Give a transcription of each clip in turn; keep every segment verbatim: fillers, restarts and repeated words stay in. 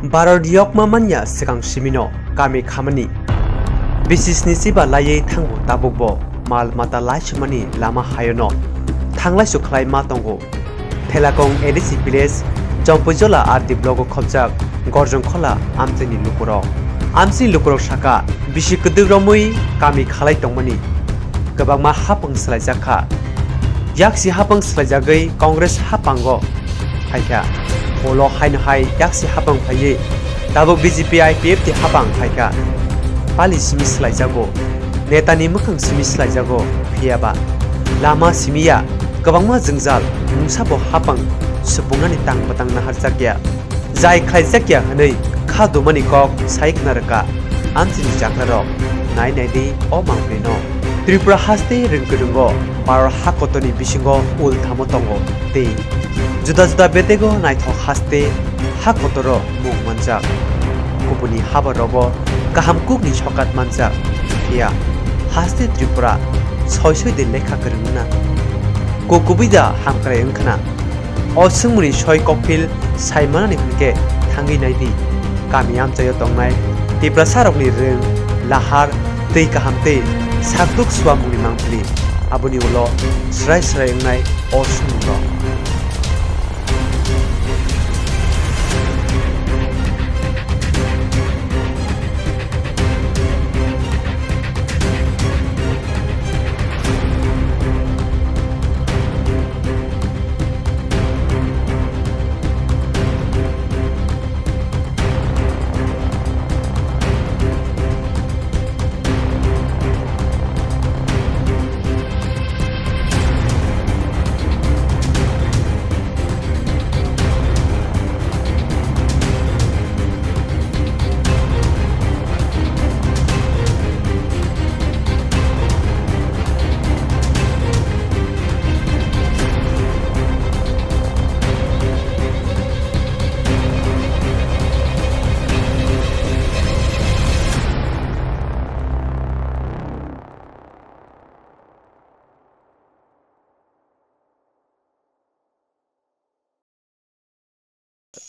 Bharat yokma manya swkang simino kami khamani. Bisisni chiba laiwi thango tabukbo mal mata laisumani lama hayono thanglaisu khlai ma tongo. Thelakong A D C village, Jompuijola R D block o khobjak Gorjongkhola amchini lukurok. Amchini lukurok saka bisi kwdwk romwi kami khalai tongmani kwbangma hapang swlaijak kha. Yaksi hapang swlaijagwi Congress hapango phaikha. Ulo haino hai yaksi hapang phaiwi tabuk B J P I P F T hapang phaikha. Pali simi swlaijago, netani mwkhang simi swlaijago, phiyaba lama simiya kwbangma jwngjal, mungsabo hapang supungnani tang bwtang naharjakya. Jai khlaijakya hwnwi kha dumani kok sai khna rwkha amchini chakrarok. Nai nai di o mangpilino. Tripura haste rwng kwrwngo Bharat ha kotorni bisingo ulthamo tongo tei juda juda betego naithok haste ha kotoro mung manjak. Kubuni habarogo kaham kukni sokat manjak. Phiya haste Tripura soi soi de lekha kwrwng wngna. Kuk kubui da hamkrai wngkhna. O swngmungni soi kokphil sai manani hwnkhe thangwi nai di. Kami amchaio tongnai Tiprasarokni rwng, lahar, twi kaham tei sakduk suamungni mangpili. Aboni ulo srai srai wngnai o swngmungrok.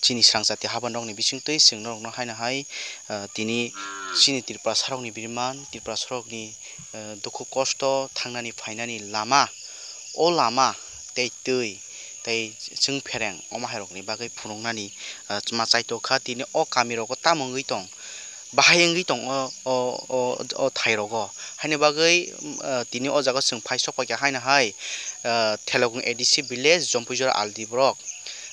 Chini srangchati habanokni bisingtwi chwng norokno haino hai, ah, tini chini Tiprasarokni biriman, Tiprasarokni, ah, dukhu kosto thangnani phainani lama, o lama tei twi tei chwng phereng omo hairokni bagwi phunuknani, ah, ma chaitokha. Tini o kamirogo tamo wngwi tong? Bahai wngwi tong o, o, o, o thairogo. Haini bagwi, um, ah, tini o jaga chwng phai sok paikha haino hai, ah, Thelokung A D C village, Jompuijora R D block.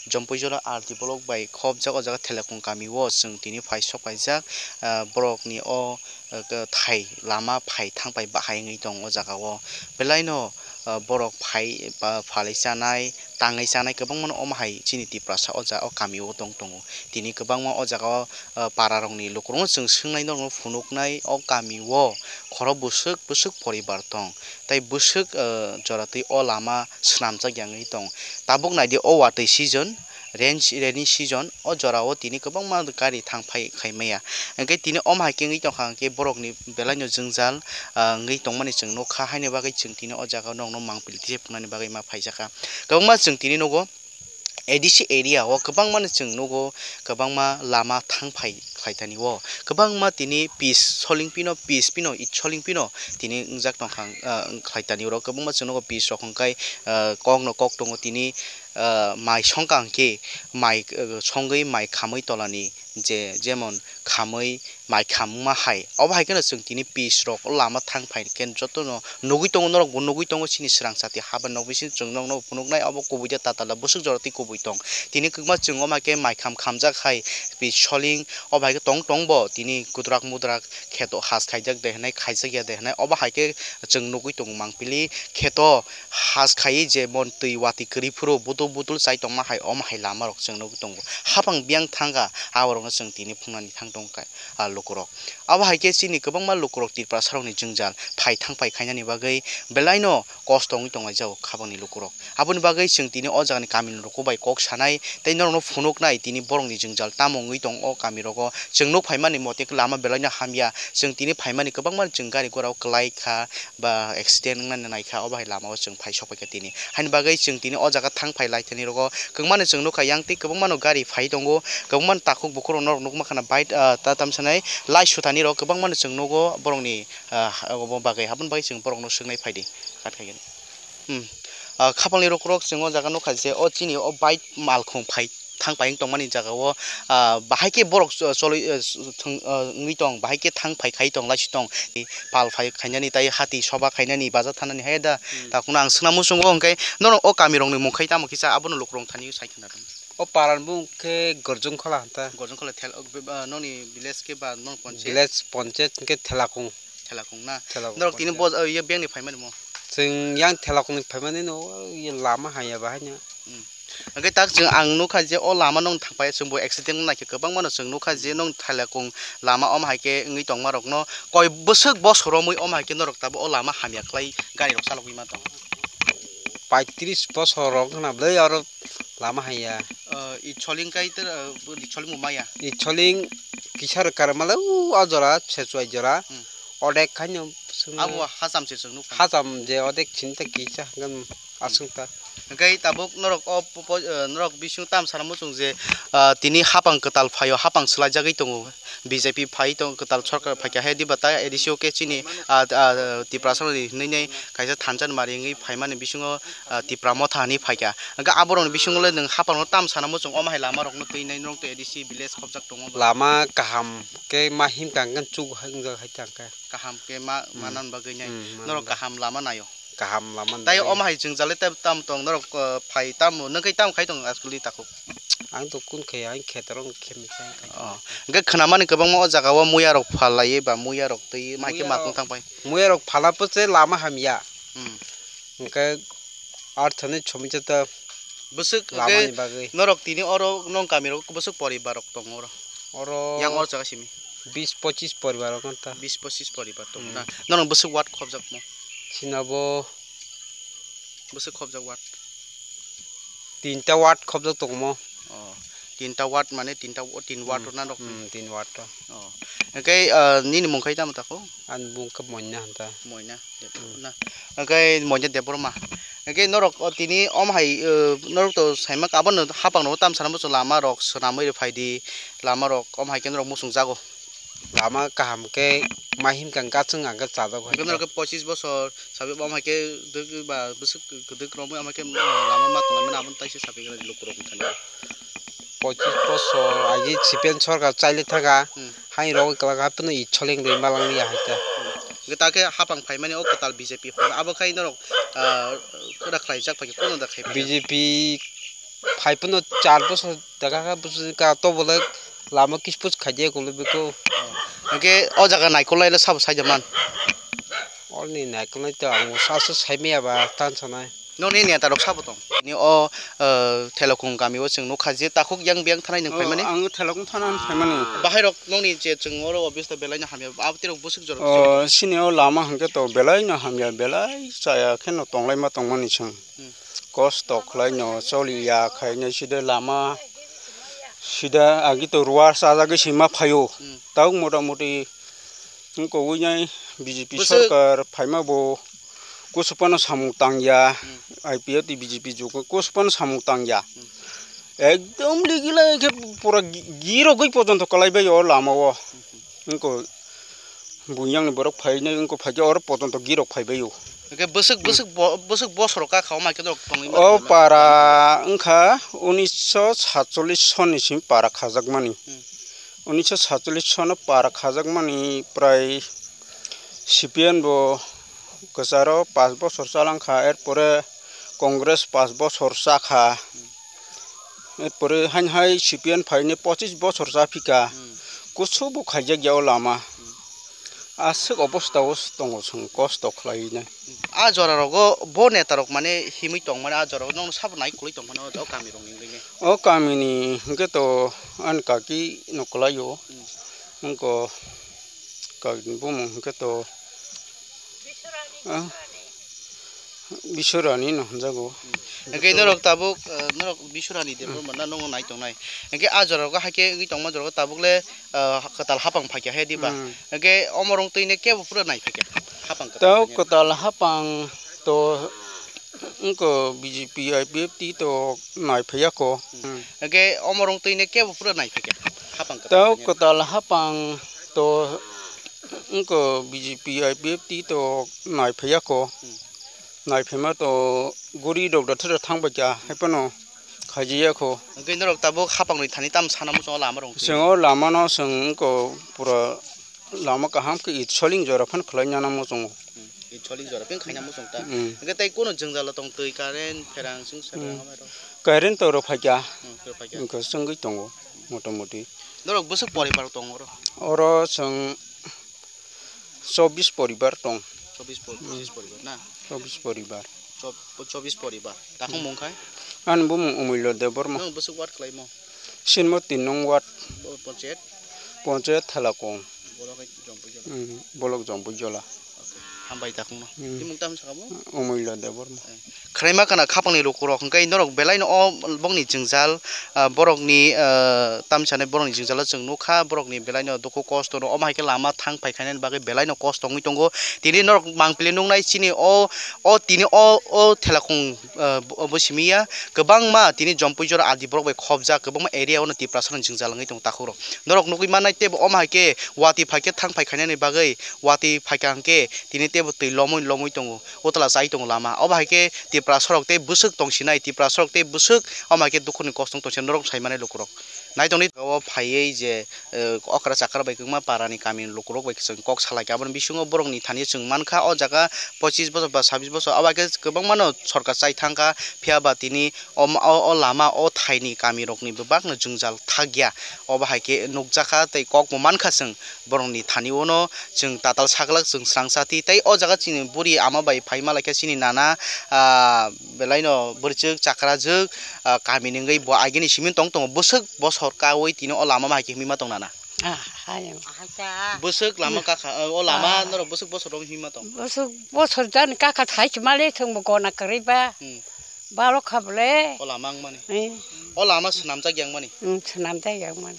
Jompuijora R D block bai khobjak o jaga Thelokung kamio chwng tini phai sok paijak, ah, borokni o, ah, thai lama phai thang pai bahai wngwi tong o jaga o. Belaino, ah, borok phai, ah, phalwi chanai, tangwi chanai kwbangmano omo hai chini Tiprasa o jaga o kamio tong tongo. Tini kwbangma o jaga o, ah, para rokni lukurokno chwng swngnai norokno phunuknai o kamio khorok bwswk bwswk poribar tong tei bwswk, ah, joratwi o lama swnamjak ya wngwi tong. Tabuk naidi o watwi season, rain, rainy season, o jorao tini kwbangma gari thang phai khai maya. Hwnkhe tini omo hai khe wngwi tongkha hwnkhe borokni belaino jwngjal, ah, wngwi tongmani chwng nukha, haini bagwi chwng tini o jaga o nokno mangpili tisa phunani bagwi ma phaijakha. Kwbangma chwng tini nugo A D C area o kwbangmano chwng nugo, kwbangma lama thang phai khlaitani o kwbangma tini pis soling pino, pis pino, it soling pino tini wngjak tongkha, ah, khlaitani oro kwbangma chwng nugo pis rok hwnkhe, ah, kokno kok tongo tini, ah, mai songkha hwnkhe mai, ah, songwi mai khamwi tolani je jemon khamwi mai khamma hai. Obo hai kheno chwng tini pis rok o lama thang phai khe jotono nugwi tongo, norok bo nugwi tongo chini srangchati haba nok bisingo chwng nokno phunuknai obo kubui de tatala bwswk jora twi kubui tong. Tini kwbangma chwng omo hai khe mai kham khamjak hai pis soling obo hai khe tong tong bo tini kudrak mudrak kheto has khaijak de hinai khaijak ya de hinai obo hai khe chwng nugwi tongo mangpili kheto has khaiwi je mon twi watwi kwrwi phuru butul butul chai tongma hai omo hai lama rok chwng nugwi tongo. Hapang biyang thangkha aborokno chwng tini phungnani thang tongkha, ah, lukurok. Abo hai khe chini kwbangma lukurok Tiprasarokni jwngjal phai thang phai khainani bagwi belaino kosto wngwi tonglaijao khabangni lukurok. Aboni bagwi chwng tini o jagani kamini luku bai kok sanai tei norokno phunuknai tini borokni jwngjal tamo wngwi tong o kamirogo. Chwng nuk phaimani mote khe lama belaino hamya. Chwng tini phaimani kwbangma chwng gari gora o kwlai kha ba accident wngnani naikha, obo hai lama o chwng phai sok paikha tini. Haini bagwi chwng tini o jaga thang phai lai thani rogo kwbangmano chwng nukha yang tei kwbangmano gari phai tongo, kwbangmano takhuk bukhuk Norok nukma khana bike, ah, ta tamsanai lai sutani rok kwbangma no chwng nugo borokni, ah, obo bagwi haboni bagwi chwng borokno swngnai phaidi kat khaigani. Hmm. Ah, khapangni rok rok chwng o jaga nukha je o chini o bike malkhung phai thang pai tongmani jaga o, ah, bahai khe borok cho-, choli, eh, thwng, ah, wngwi tong, bahai khe thang phai khai tong, laisi tong, pal phai khainani tai hati soba khainani baja thanani hai da. Hmm. Takhwno ang swngna muchungo hwnkhe norok o kamirokni mungkhai tamo kisa abono lukurok thani sai khna rw. O parani bung khe Gorjong Khola hanta. Gorjong Khola thel-, ah, noni village khe ba non ponche? Village ponche hwnkhe Thelakung. Thelakung na? Thelakung norok tini ponche. Bo, ah, ye bengni phaimani mo? Chwng yang Thelakungni phaimani no, ye lama haya bahai no. Hmm. Hwnkhe tak chwng ang nukha je o lama nung thangpai chwng bo accident naikhe kwbangma no chwng nukha je nung Thelakung lama om hai khe wngwi tongma rokno koi bwswk bosor romwi om hai khe norok tabuk o lama hamya khlai gari rok chalogwi ma tong. Paitris bosor rok hwna bwlai aro lama haya. Ah, i choling kai ter, ah, i choling bo maya. I choling kisa rwkar mala u a jora, Sechuai jora. Hmm. Odek khaino swngna. Abo hacham se chwng nukha. Hacham je odek chinta kisa hwnkhe aswk ta. Hwnkhe tabuk norok o po-, po-, eh, norok bising tam sana muchung je, ah, tini hapang kwtal phaio, hapang swlaijagwi tongo. B J P phai tong, kwtal sorkar phaikha he diba ta A D C o khe chini, ah, ah, Tiprasa ni hinwi nei kaisa thansa ni mari wngwi phaimani bisingo, ah, Tipra motha hinwi phaikha. Hwnkhe aborokni bisingo le nwng hapangno tam sana muchung omo hai lama rokno twi nai norok to A D C village khopjak tongo ba? Lama kaham khe ma himkha hwnkhe chuk hai wngjak hai tangkha. Kaham khe ma, hmm, manani bagwi nai. Hmm, norok manani bagwi. Kaham lama naio. Kaham lama nai. Tai omo hai jwngjal le tam tong norok, eh, phai tamo, nokhe tamo khai tong askuli takhuk. Ang to kun khai, ang khetorok khe misa khai. Oh. Hwnkhe khwnamani kwbangma o jaga o muya rok phalai ba muya rok twi mai khe muya makung rok, thang pai. Muya rok phala pose lama hamya. Hmm. Hwnkhe arthani somija ta bwswk lamani hwnkhe bagwi. Norok tini oro nong kami rok bwswk poribar rok tongo oro? Oro yang oro jaga simi. Bis pochis poribar rok ta. Bis pochis poribar tongo, hmm, na? Norok bwswk ward khopjak mo? Sinabo bwswk khopjak ward? Tinta ward khopjak tongo mo. Oh, tinta ward mane tinta, tin ward, hmm, rok na rok? Hmm, tin ward rok. Oh. Hwnkhe, ah, nini mung khai tamo tako? Ani bung khe Moina hanta. Moina Debbarma. Hmm. Hwnkhe Moina Debbarma. Hwnkhe norok o tini om hai, eh, norok to saima abono hapang no tam sana muchung lama rok swnamwi rw phaidi, lama rok om hai khe norok muchung jago. Lama kaham khe ma himkha hwnkhe chwng ang khe chajak hai khe. Norok khe pochis bosor sabi bo om hai khe dwk ba bwswk kwdwk romwi om hai khe, eh, lama ma tongnai mani abono taisa sabi lukurok wngkha. Pochis bosor agi C P M sorkar chailai thaka. Hmm. Hai rogwi kwlak haphano i choleng rwi malangya hai ta. Hwnkhe ta khe hapang phaimani o kwtal B J P phai abo khai norok, ah, kwrak khlaijak phai khe kono da khai phai? B J P phai phano char bosor daga kha bwswk ka to bolai lama kispus khaijak ulo beko. Hwnkhe o jaga naikolnai le sabo saida man? Orni naikolnai to ang sasu saimaya ba tan sanai. Nokni neta rok sabo tong? Ni o, eh, Thelokung kami o chwng nukha je takhuk yang biyang thanai nwng phaimani? Oh, ang Thelokung thana phaimani. Bahai rok nokni je chwng oro obviously belai no hamya, abo tirok bwswk jorok. Oh, sini o lama hwnkhe to belai no hamya, belai chaya khe no tonglaima tongmani chwng. Hmm. Kosto khlai no choliya khaina side lama sida agi to ruwa sajagwi sima phaio. Hmm. Tau mota moti wngkogwi nai B J P bwswk sorkar phaima bo kusu phano samung tangya, hmm, I P F ni B J P jugo kusu phano samung tangya. Hmm. Ekdom ligilai khe pura gi-, girogwi pojonto kwlaibai o lama o. Hmm. Wngkha buiyangni borok phainai wngkha phaikhe oro pojonto girok phaibaio. Hwnkhe bwswk, hmm, bwswk bo-, bwswk bosoro kakha o maikhe norok tongwi mano. O para wngkha unisho satchollish sonni simi para khajakmani. Hmm. Unisho satchollish sono para khajakmani prai C P M bo kwcharo pash bosor chalangkha, erpore Congress pash bosor chakha. Hmm. Erpore hain hai C P M phaini pochis bosor cha phika. Hmm. Kusu bo khaijak ya o lama. Hmm. Aswk obostha o tongo chwng kosto khlai nai. A jora rogo bo neta rok mane himwi tong mane a jora rogo nokno sabo nai kwlwi tong mano o kami rok ni wngwi ne. O kami ni hwnkhe to ani kaki no kwlai o. Hmm. Wngkha kaki ni bumung hwnkhe to, ah, Biswarani no hwnjago. Hwnkhe norok tabuk, eh, norok Biswarani de, hmm, bo mano nokno nai tongnai. Hwnkhe a jora rogo haikhe wngwi tongma jora rogo tabuk le, eh, kwtal hapang phaikha he diba? Hmm. Hwnkhe omo rong twi ne kebo phuru nai phaikha hapang kwtal. Tao kwtal hapang to wngkha B J P I P F T to nai phaiya ko. Hmm. Hmm. Hwnkhe omo rong twi ne kebo phuru nai phaikha Hapang kwtal. Tao kwtal hapang to wngkha B J P I P F T to naiphaiya kho. Hmm. Naiphema to guri rok da thero thang bai kha, hai phano khaijiya kho. Hwnkhe norok tabuk hapang ni thani tam sana muchungo lama rok. Chwng o lama no chwng wngkha pura lama kaham khe it soling jora phan khwlai nana muchungo. Hmm, it soling jora phan khaina muchung ta. Hmm. Hwnkhe tei kuno jwngjal tong twi current pherang chwng serang. Hmm. Ama rok. Current to rw phaikha. Hmm, rw phaikha. Wngkha chwngwi tongo motamoti. Norok bwswk poribar tongo oro? Oro chwng chobbish poribar tong. Chobbish por-, Hmm. Pochishish poribar na? Chobbish poribar. Chob-, chobbish poribar. Takhuk Hmm. mung khai? Ani bumung Umulyo Debbarma. Nwng bwswk ward khlaimo? Sinmo tin nong ward. Bo-, ponchayat? Ponchayat Thalakong. Bolok hai Jompuijola. Hmm, bolok Jompuijola. Hambai takhukno. Hmm. Bini mung tamo sakha bo? Umulyo Debbarma. Eh. Khwraima kana khapangni lukurok hwnkhe norok belaino o bokni jwngjal, ah, borokni, ah, tamsa hinwi borokni jwngjalo chwng nukha, borokni belaino dukhu kosto no, omo hai khe lama thang phai khainani bagwi belaino kosto wngwi tongo. Tini norok mangpili nuknai chini o, o tini o, o thelakhung, ah, bo, bo simi ya, kwbangma tini Jompuijora adi borok bai khopjak, kwbangma area o no Tiprasa rok jwngjal wngwi tongo takhukrok. Norok nugwi mannai teibo omo hai khe watwi phai khe thang phai khainani bagwi watwi phaikha hwnkhe tini teibo twi lomwi lomwi tongo, utla chai tongo lama. Obo hai khe Tiprasa rok tei bwswk tongsinai, Tiprasa rok tei bwswk omo hai khe dukhuni kosong tongsinai norok sai manai lukurok. Nai tongdi o phaiwi je, eh, okra chakra bai kwbangma para ni kami ni lukurok bai chwng kok salaikha. Aboni bisingo borok ni thani chwng mankha o jaga pochis bosor ba sabis bosor, abo hai khe kwbangma no sorkar chai thangkha, phiya ba tini o, o, o lama o thai ni kami rok ni bebak no jwngjal thakya. Obo hai khe nukjakha tei kok bo mankha chwng. Borokni thani-o no chwng tatal saglak, chwng swrang sati. Tei o jaga chini buri ama bai phai ma lai khe chini nana, ah, belai no bwrwchwk chakrajwk, ah, kami ni wngwi bo agini simi tong tongo. Bwswk bosor kaui tini o lama ma hai khe himwi ma tong nana? Ah, hai. Bwswk lama kakha, o lama Ah. norok bwswk bosor rom himwi ma tong? Bwswk bosor jani kakha thai se mali thwng bo gona kwrwi ba. Hmm. Balok kha bole. O lama wngmani? Eh. O lama swnamjak yang mani? Hmm, swnamjak yang mani.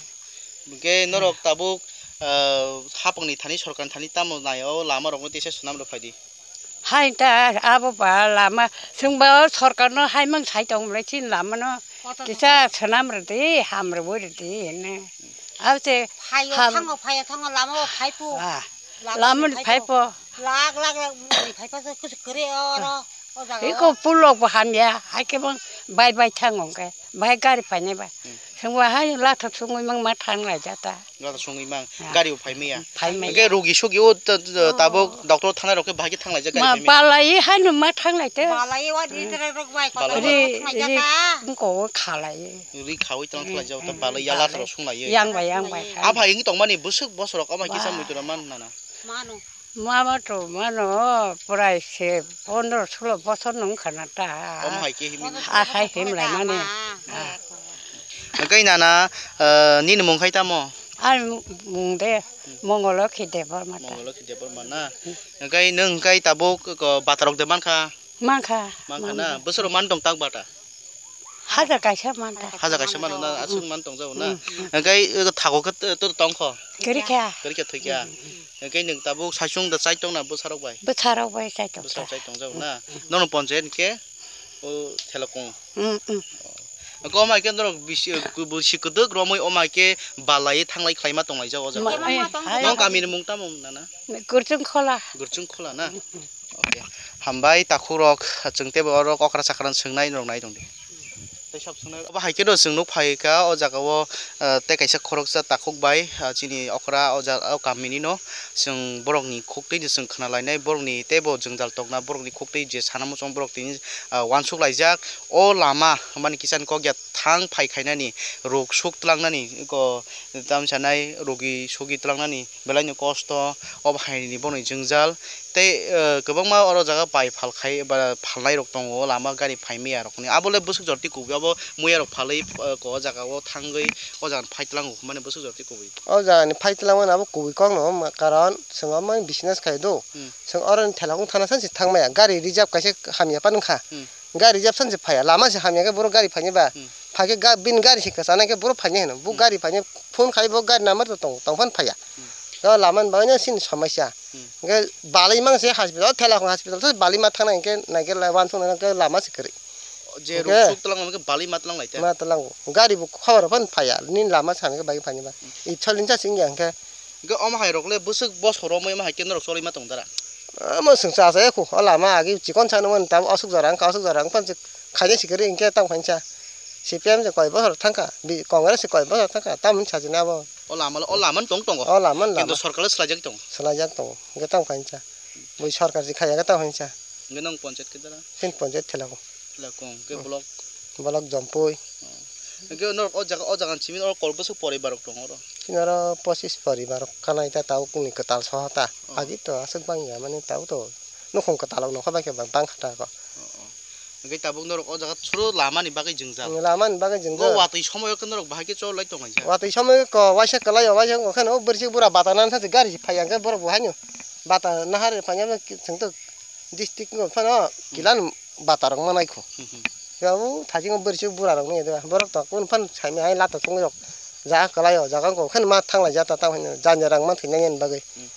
Hwnkhe norok tabuk, ah, hapangni thani, sorkarni thani tamo nai o lama rokno teisa swnam rw phai di. Hai ta abo ba lama chwngba o sorkarno hai mang sai tong mle chini lama no kisa swnam rw di, ham rw bo rw di hwnwi. Abo se Phaio ham thango, phaio thango, lama o phai po. Ah, Lama lama ni ni phai phai po. po. Lak, lak, lak, ni phai po, so kusu kere oro, o jaga Iko o. Pulok bo hamya, hai khe bang bai bai thango hwnkhe. Bahai gari phainai ba. Hmm. Chwngbo hai latha sungwi mang ma thang lai jata. Latha sungwi mang, Ah. gari bo phai maya. Phai maya. Hwnkhe rogi sogi o t-, t-, Oh. tabuk doctor thangnai rok khe bahai khe thang lai jak gari Ma phai maya. Balai hai no ma thang lai te. Balai wa di tere rok bai Balai kota wa. Ri, thang lai ri, jata. Wngko o khalai. Ri khawi tang Hmm, thang lai jak ta hmm, balai ya balai. Latha rok sung lai. Yang bai, yang bai. Aphai wngwi tongmani bwswk bosorok omo hai kisa Ba. Muitu rok man nana. Mano. Mama to mano, prai se pondro sulo bosor nung khana ta. Omo hai khe himwi. Ah, hai him lai mani. Ah. Hwnkhe nana, eh, nini mung khai tamo? Ani mung de, Mongolo khe Debbarma ta. Mongolo khe Debbarma na. Hwnkhe nwng hwnkhe tabuk ko batarok de mankha? Mankha. Mankha na? Mankha. Bosoro man tong tak bata? Hajar kaisa man ta. Hajar kaisa mano na, aswk man tong jago na. Mm, mm. Hwnkhe, eh, thago khe to, to tong kho? Kwrwi kha. Kwrwi khe thwi kha. Mm, mm. Hwnkhe nwng tabuk saichung da chai tong na bwsarok bai? Bwsarok bai chai tong Bwsarok kha. Chai tong jago na. Mm, mm. Nono ponchayat hwnkhe o Thelokong. Mm, mm. Hwnkhe omo hai khe norok bisi, bisi kwdwk romwi omo hai khe balai thanglai khlaima tong lai jago o jaga. Ma, eh, hai. Nong kami ni mung tamo nana? Gurchung Khola. Gurchung Khola na? Mm, mm. Okay. Hambai takhukrok, chwng teibo oro okra chakra no swngnai norok nai tongdi. Tei sab swngnai. Obo hai khe no chwng nuk phai kha o jaga o, ah, tei kaisa khoroksa takhuk bai, ah, chini okra o jaga o kamini no chwng borok ni khuk twi no chwng khna lainai, borok ni teibo jwngjal tokna, borok ni khuk twi je sana muchung borok tini, ah, uansuk laijak. O lama hwnmani kisa ni kok ya thang phai khainani, ruk suk twlangnani, eko tamsa nai rugi sugi twlangnani. Belai no kosto, obo hai ni bono jwngjal. Tei, eh, kwbangma oro jaga pai phal khai ba phalnai rok tongo, lama gari phai maya rok ni. Abo le bwswk jor twi kubui, abo muya rok phalwi, eh, ko o jaga o thangwi o jaga phai twlango hwnmani bwswk jor twi kubui. O jaga ni phai twlangmani abo kubui kok no, ma-, karon chwng omo business khai do. Hmm. Chwng oro ni thela kung thana sansi thang maya, gari reserve kaisa hamya pan wngkha. Hmm. Gari reserve sansi phaiya, lama se hamya khe borok gari phainai ba. Hmm. Phai khe ga-, bini gari se kwchana khe borok phainai hino. Bo Hmm. gari phainai phone khai bo gari number to tong, tong phano phaiya. Hmm. O lama ni bagwi no sini somosya. Hmm. Hwnkhe balai mang se hospital, thela khong hospital se balai ma thangnai hwnkhe naikhe lai uansuknai hwnkhe lama se kwrwi. Je ruk suk tlang hwnkhe balwi ma tlang lai ta. Ma tlang. Gari bo khobor phano phaiya. Nini lama sana khe bai phani ba. Ithol insa sing ya hwnkhe. Hwnkhe omo hai rok le bwswk bosor romwi omo hai khe norok cholwi ma tong dara. Omo swngsa asa ya khu. O lama agi chikon sa nung ta aswk jora wngkha aswk jora wngkha khaina sikiri hwnkhe tang phainsa. C P M se koi bosor thangkha. Bi Congress se koi bosor thangkha. Tamoni sajina abo. O lama o lama tong tongo. O lama lama. Kintu sorkar le swlaijak tongo. Swlaijak tongo. Hwnkhe tang phainsa. Bui sorkar si khaiya khe tang hinsa. Hwnkhe nong ponchayat khe dara? Sin ponchayat Thelakung. Thelakung, hwnkhe block? Block Jompui. Oh. Hwnkhe norok o jaga, o jaga ni simi oro kol bwswk poribar rok tongo oro? Chini oro pochis poribar rok kanai ta tabuk ni kwtal soho ta. Oh. Agi to aswk bangya mani tabuk to nukhung kwtal rok nokha bai khe bang, bang kha ta ko. Oh, oh. Hwnkhe tabuk norok o jaga suro lama ni bagwi jwngjal. Lama ni bagwi jwngjal. O watwi somoyo khe norok bahai khe chol lai tong laijak. Watwi somoyo ko waisa kwlai o waisa wngkha khe no bwrwi bura bata nan sa gari phai hwnkhe borok bo haino bata nahar phai hwnkhe chwng to district wngkha phano kilan bata rok manai kho. Hmm, hmm. Abo thajing bwrwi bura rok nai borok to kun phan sai mai lato chwng rok ja kwlai o jaga wngkha khe ma thang lai ja ta tamo hino janja rang man thwi nai bagwi. Hmm.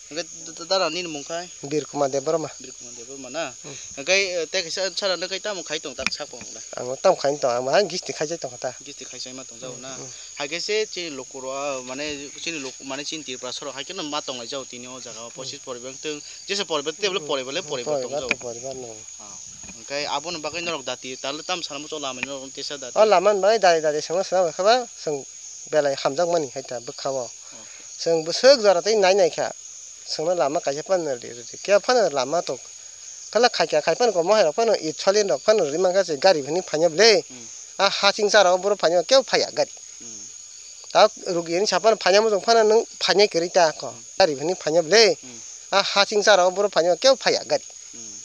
Hwnkhe d-, d-, dara nini mung khai? Bir Kumar Debbarma. Bir Kumar Debbarma na? Hmm. Hwnkhe, eh, tei kaisa sara nw khai tamo khai tong tak sak bo hwnla? Ang tamo khai tong, ang hai gisti khai tong kha ta. Gisti khai ma tong jago na? Hmm. Hai khe se chini luku rok, ah, mane chini luku, mane chini Tripura sorok hai khe no ma tong lai jago tini o jaga o. Hmm. Pochis poribar wng tong, jesa poribar tei bole poribar le poribar tong jago. Poribar no. Ah, hwnkhe abo ni bagwi norok dati tal tam sana muchung lama ni norok tesa dati. O lama ni bagwi dati dati swngo swngo khe ba chwng belai hamjak mani hai ta bwkha o. Okay. Chwng bwswk jora tei nai nai kha. Chwngno lama kaisa phano ri, ri, ri. Kebo phano lama tok. Kala khaikha khai phano ko mohai rok phano i cholin rok phano ri mankha se gari hwnwi phainai bwle. Hmm. A hasing cha rok boro phainai kebo phaiya gari. Hmm. Ta rugi ni sapan phainai muchung phano nwng phainai kwrwi ta ko. Hmm. Gari hwnwi phainai bwle. Hmm. A hasing cha rok boro phainai kebo phaiya gari. Hmm.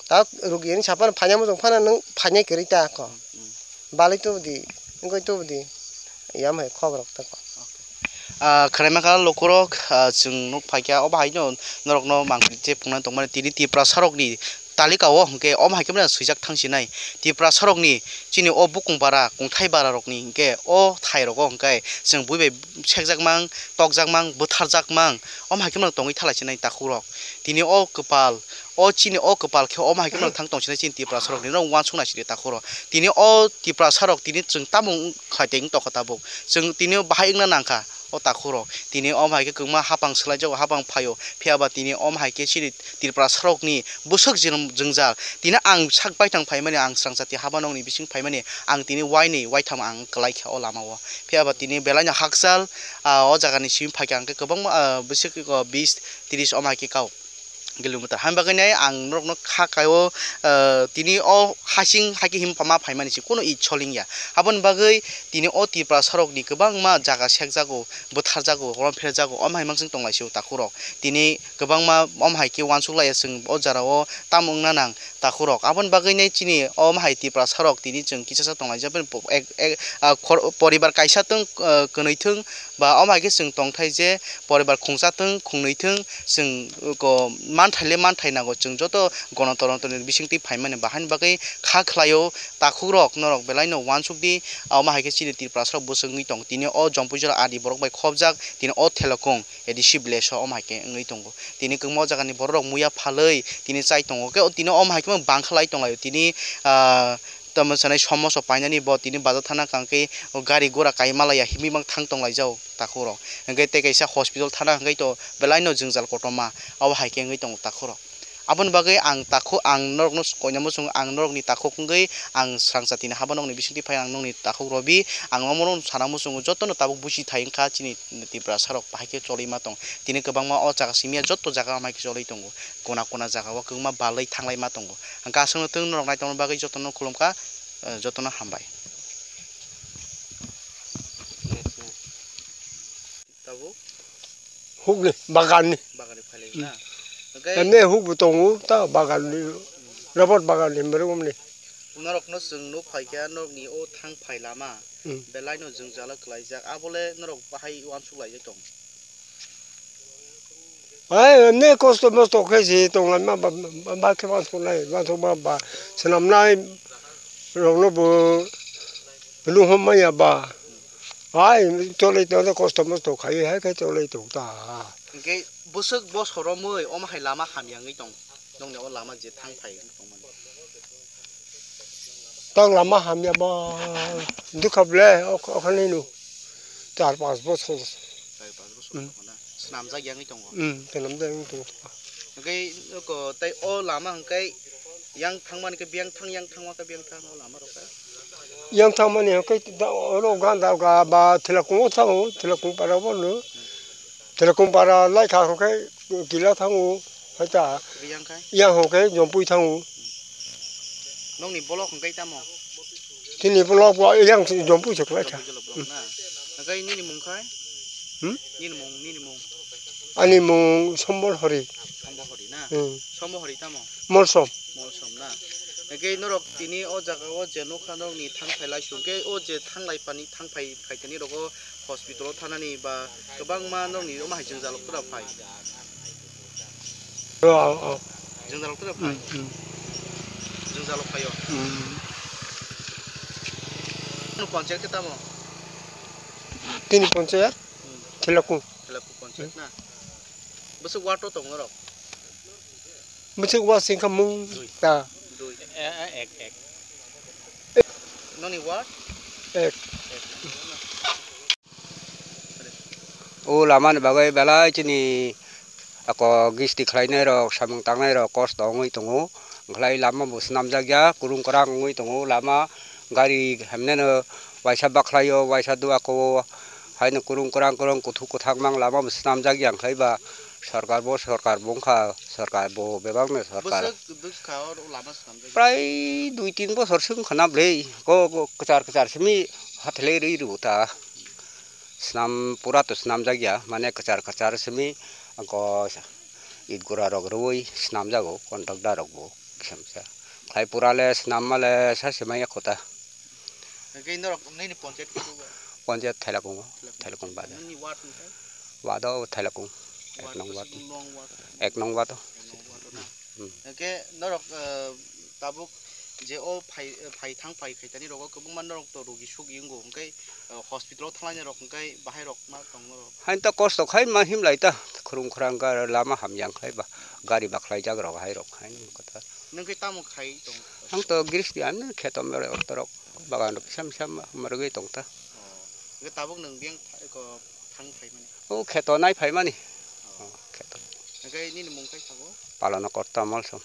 Ta rugi ni sapan phainai muchung phano nwng phainai kwrwi ta ko. Hmm. Balwi tubudi, wngwi tubudi, yam hai khobor rok tei ko. Ah, khwnaima kha lukurok, ah, chwng nuk phaikha, obo haino norokno mangpili tei phunuknani tongmani tini Tiprasa rokni talika o hwnkhe omo hai khe mano swijak thang sinai. Tiprasa rokni chini o bukung bara, kungthai bara rokni hwnkhe o thai rogo hwnkhe chwng bui bai sekjakmang, tokjakmang, bwtharjakmang, omo hai khe mano tongwi thalai sinai takhuk rok. Tini o kwpal, o chini o kwpal khe omo hai khe mano thang tong sinai chini Tiprasa rokni, norok uansuk nai sidi takhuk rok. Tini o Tiprasa rok tini chwng tamo wng kha tei wng tokha tabuk. Chwng tini o bahai wngna nangkha o takhuk rok. Tini omo hai khe kwbangma hapang swlai jago, hapang phaio. Phiya ba tini omo hai khe chini Tiprasa rokni bwswk jwngjal. Tini ang sak baithang phaimani, ang swrangchati haba nokni bising phaimani, ang tini wainwi waitham ang kwlai kha o lama o. Phiya ba tini belai no hakchal, ah, o jaga ni simi phaikha hwnkhe kwbangma, ah, bwswk, ah, bis tris omo hai khe kok kilometer. Haini bagwi nai ang norokno kha kaio, ah, tini o hasing hai khe him ma phaimani se kunu i cholingya. Aboni bagwi tini o Tiprasa rokni kwbangma jaga sekjago, bwtharjago, romphrejago, omo hai mansing tonglaisio takhuk rok. Tini kwbangma omo hai khe uansuk laiya chwng o jora o tamo wngna nang takhuk rok. Aboni bagwi nai chini omo hai Tiprasa rok tini chwng kichasa tonglaijak, ek, ek, ah, khor-, poribar kaisa tong, ah, kwnwi thung, ba omo hai khe chwng tongthai je poribar khungsa thung, khungnwi thung, chwng, uh, ko manthai le manthai nango, chwng joto gonotontro ni bisingtwi phaimani bahai ni bagwi kha khlaio. Takhuk rok norok belai no uansuk di, omo hai khe chini Tiprasa rok bwswk wngwi tong. Tini o Jompuijora adi borok bai khobjak, tini o Thelokung A D C village o omo hai khe wngwi tongo. Tini kwbangma o jaga ni borok rok muya phalwi tini chai tongo, khe tini omo hai khe bang khlai tong laio. Tini, ah, tamo sanai somoso painani bo tini bazar thana kangkhe gari gura kai malaiya himwi mang thang tong laijao takhuk rok. Hwnkhe tei kaisa hospital thana hwnkhe to belai no jwngjal kotorma abo hai khe wngwi tongo takhuk rok. Aboni bagwi ang takhuk, ang norokno koina muchungo, ang norokni takhuk wngwi ang swrangchati ni haba nokni bisingtwi phai ang nokni takhuk robi ang omo sana muchungo jotono tabuk buchi thai wngkha chini Tiprasa rok bahai khe cholwi ma tong. Tini kwbangma o jaga simi ya joto jaga amai khe cholwi tongo. Kona kona jaga o kwbangma balwi thanglai ma tongo. Ang aswkno tong norok naitongna bagwi jotono khulumkha, eh, jotono hambai. Tabuk? Hukni, baganni. Baganni phailai na? Hwnkhe emne hukbo tongo, ta baganni, rubber baganni, borok omni. Norokno chwng nuk phaikha, norokni o thang phai lama, hmm, belaino jwngjalo kwlaijak, abole norok bahai uansuk laijak tong? Hai, emne kosto mosto khe se tonglaima ba, ba, ba khe uansuknai, uansukma ba, swnamnai rokno bo lungkhom manya ba. Hai, cholai tongde kosto mosto khai, hai khe cholai tong ta. Hwnkhe bwswk bosor romwi omo hai lama hamya wngwi tong, nongni o lama je thang phai wngwi tongmani. Tang lama hamya ba dukha ble, ok-, okhane no. Char panch bochor. Char panch bochor Hmm. tongkha na? Swnamjak yangwi tongo. Hmm, swnamjak yangwi tongo. Hwnkhe oko tei o lama hwnkhe yang thangmani khe biyang thang, yang thangma khe biyang thang o lama rok khe? Yang thangmani hwnkhe da oro ganda ga ba thela kungo thango, thela kung para bono. Thela kung para lai kha hwnkhe kila thango, hai ta. Yang khai? Yang hwnkhe jompui thango. Nokni bolok hwnkhe tamo? Chini bolok bo yang jompui se kwlai kha. Jompui jolo bolok na? Hwnkhe nini mung khai? Hmm? Nini mung, nini mung? Ani mung Sombol Hori. Sombol Hori na? Hmm. Sombol Hori tamo? Molsom. Molsom na? Hwnkhe norok tini o jaga o je nukha norokni thang phai lai song khe o je thang lai pani thang phai phaitani rogo hospital o thanani ba kwbangma norokni omo hai jwngjal rok tora phai. O, o, o. Jwngjal rok tora phai. Hmm, hmm. Jwngjal rok phaio. Hmm. Ano panchayat khe tamo? Tini panchayat? Hmm. Thilakung. Thilakung panchayat na? Bwswk ward o tong norok? Bwswk ward singkha mung Dui. Ta. Dui. Eh, eh, ek, ek. Noni ward? Ek. O lama ni bagwi belai chini ako gisti khlainai rok, samung tangnai rok kosto wngwi tongo. Wngkhlai lama bo swnamjak ya, kurung kwrang wngwi tongo lama. Gari hemneno waisa bakhlaio, waisa dua kowo haino kurung kwrang kwrang kuthuk kwthak mang lama bo swnamjak ya, wngkhlai ba sorkar bo, sorkar bo wngkha, sorkar bo bebakno sorkar. Bwswk bwkha o lama swnamjak ya? Prai dui tin bosor se wngkha na bwlai, ko, ko kwchar kwchar simi hathelai rwi rw ta. Swnam pura to swnamjak ya, mane kwchar kwchar simi ko it gura rok rwui swnamjago contractor rok bo kisa misa. Khai pura le swnamma le sa se manya kho ta. Hwnkhe norok nini panchayat khe bo? Panchayat Thailakung o, Thailakung. Thailakung bajar. Nini ward hwnkhe? Ward o Thailakung. Ek Ward nong bwswk ward. Nong ward? Ek nong ward o. Ek nong ward o na? Hmm. Hwnkhe norok, eh, tabuk je o phai, phai thang phai khaitani rogo kwbangma norok to rogi sugi wngo, hwnkhe, eh, hospital o thanglainai rok hwnkhe bahai rok ma tong norok? Hain ta kosto khai ma himlai ta, khurung khurang ga lama hamya wngkhlai ba gari bakhlaijak rok hai rok hain kotha. Nwng khe tamo khai tong? Ang to gristi ani kheto mere orto rok bagan rok kisa misa ma rwgwi tong ta. Oh. Hwnkhe tabuk nwng biyang tha-, ko thang phaimani? O kheto nai phaimani. Oh. Oh, kheto. Hwnkhe nini mung khai sabo? Palana Korta Molsom.